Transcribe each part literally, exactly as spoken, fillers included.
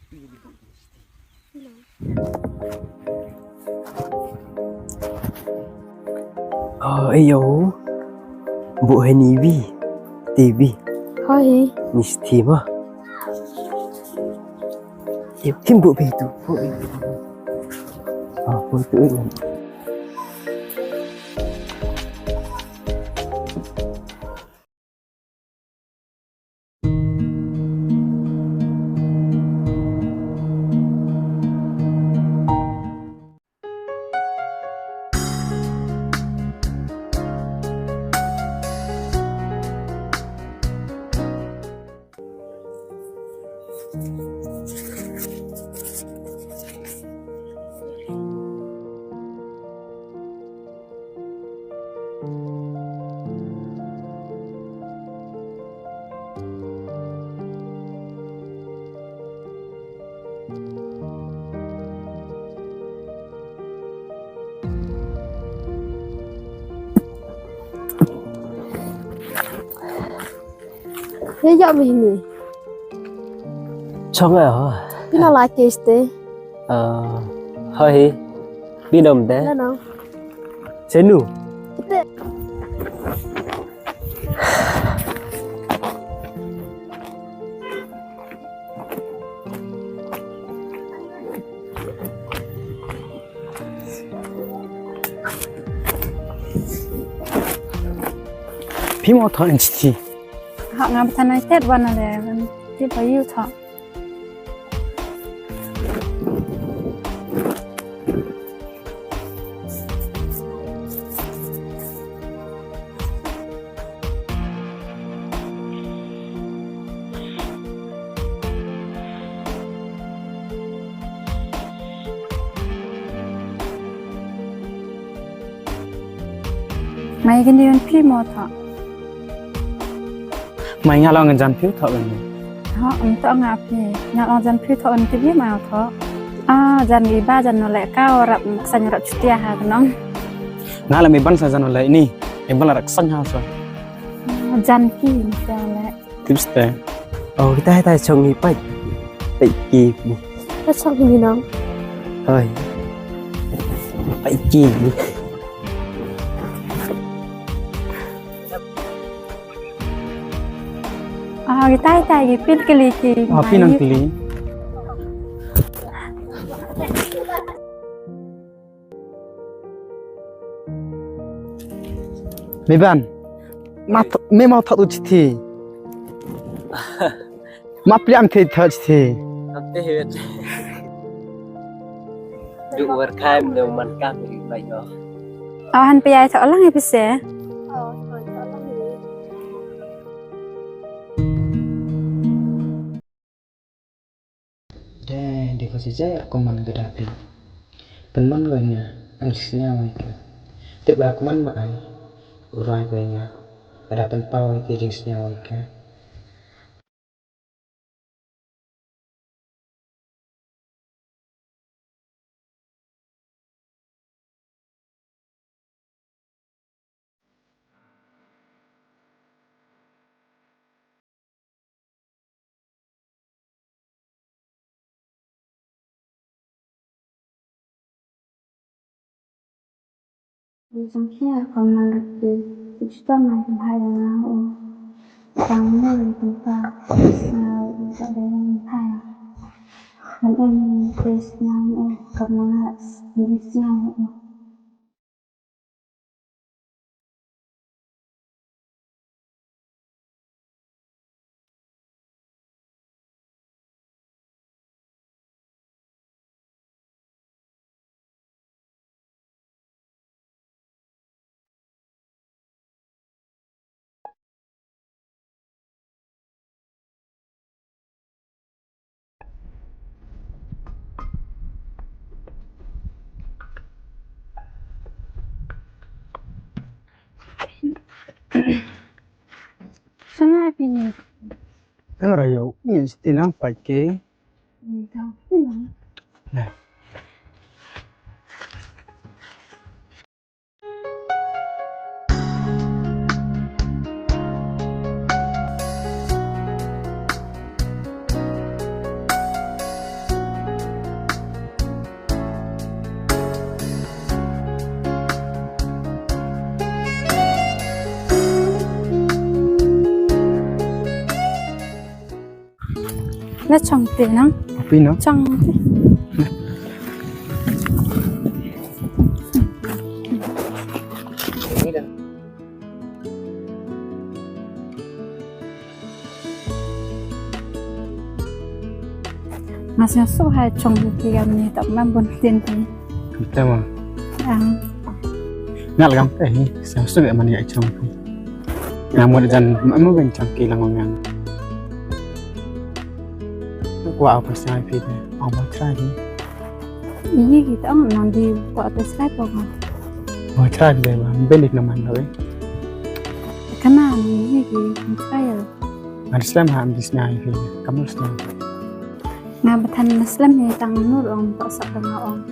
Oh, ayo. Buh hani wi. Tibi. Hoi. Misti ma. Kim buh pi tu. Buh pi tu. Ah, buh tu. Ye, ïa mi ni. Chong ah. Phi na la ke ste. Ah, hoi. Phi nom de. Na no. Senu. Ite. Phi mo thon chi. Ha nga bthan ai tet wan ale wan ti pa yu tho. Mai kini un phi mo tha. Mai nga long jan phi tha un. Ha, um to nga phi. Nga long jan phi tha un ti bi ma tha. Ah, jan iba jan no le ka rap sang rap chutia ha nong. Nga la mi ban sa jan no le ni. Em ban la rak sang ha sa. Jan ki ni ta le. Tips te. Oh, kita hai tai chong ni pai. Pai ki ni. Ta chong ni nong. Hai. Pai ki ni. Ah, kita hai tai ki pil kili ki. Ah, pil nang kili. Meban, ma th-, me ma thot u chithi. Ma pliam the thot chithi. Thot te hit. Du wer kaim de man kam ri bai do. Aw han pe ai thot lang e pise. Dei, dei ko shisha ïa kumne ka dei phi. Pynmon ko ïa nga, nga jingsngew ïa ka. Tip ba kumne ma ai, u rai ko ïa nga, ka da pynpaw ïa ka jingsngew ïa ka. Wi jong phi ha ka man rti, u chitom ha jong hai jong nga u. Tang mo ri kum pa, nga u ka dei jong hai. Han em ni te sñiaw mo, kam nga s-, ni sñiaw mo. Sanga pini. Ang rayo, ni siti nang paike. Ni tau pini. Nah. Na chong te nang. Api no? Chong te. Nga sngewsuk ha chong ki kam ni tak mam bun tin ki. Te ma. Ang. Ngal gam te hi sngewsuk ya man ya chong ki. Nga mo jan ma mo ben chong ki lang ong yang. Kwa apa sai pi te. Ong ba try hi. Iyi kita am nang di kwa te sai pa ko. Ba try de ba ben ik na man lo eh. Kana ni iyi ki try ya. Ngan slem ha am di sna hi. Kamu slem. Nga bthan slem hi tang nur ong to sap da nga ong.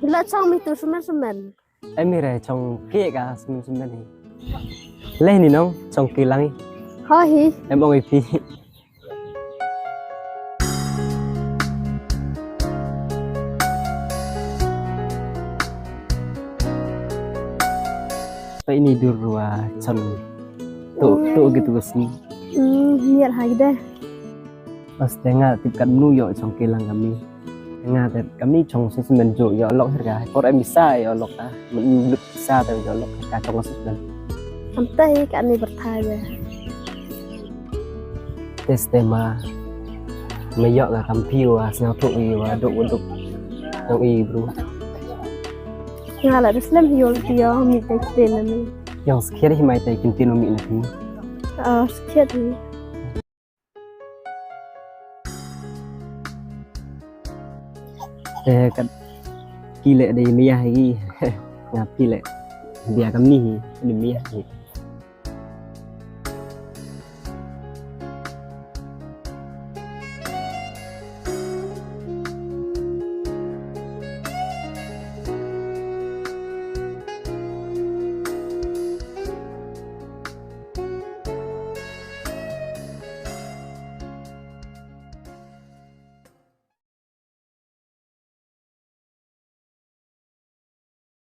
Ila chong mi tu sumen sumen. Em hi re chong ki ka sum sum ben hi. Leh ni nong chong ki lang hi. Ho hi. Em ong i phi. Pe ini dur rua chong tu tu gitu sum. Hmm, niat ha gede. Pas te nga tip kat mnu yo chong ki lang kami. Nga te kami chong sum sum ben ju yo lok her ka. Por em bisa yo lok ka. Men lut bisa te yo lok ka chong sum sum ben. Am te hi ka ni berthai be. Tes tema. Me yo ka kam pi wa sngau tu i wa duk wa duk. Yang i bru. Nga la des lem hi yo ti yo mi te te na mi. Yang skher hi mai te kin tin mi na ti. Ah, skher hi. Eh, kat ki leh dei mih hi. Nga phi leh. Bia kam ni hi, ni mih hi.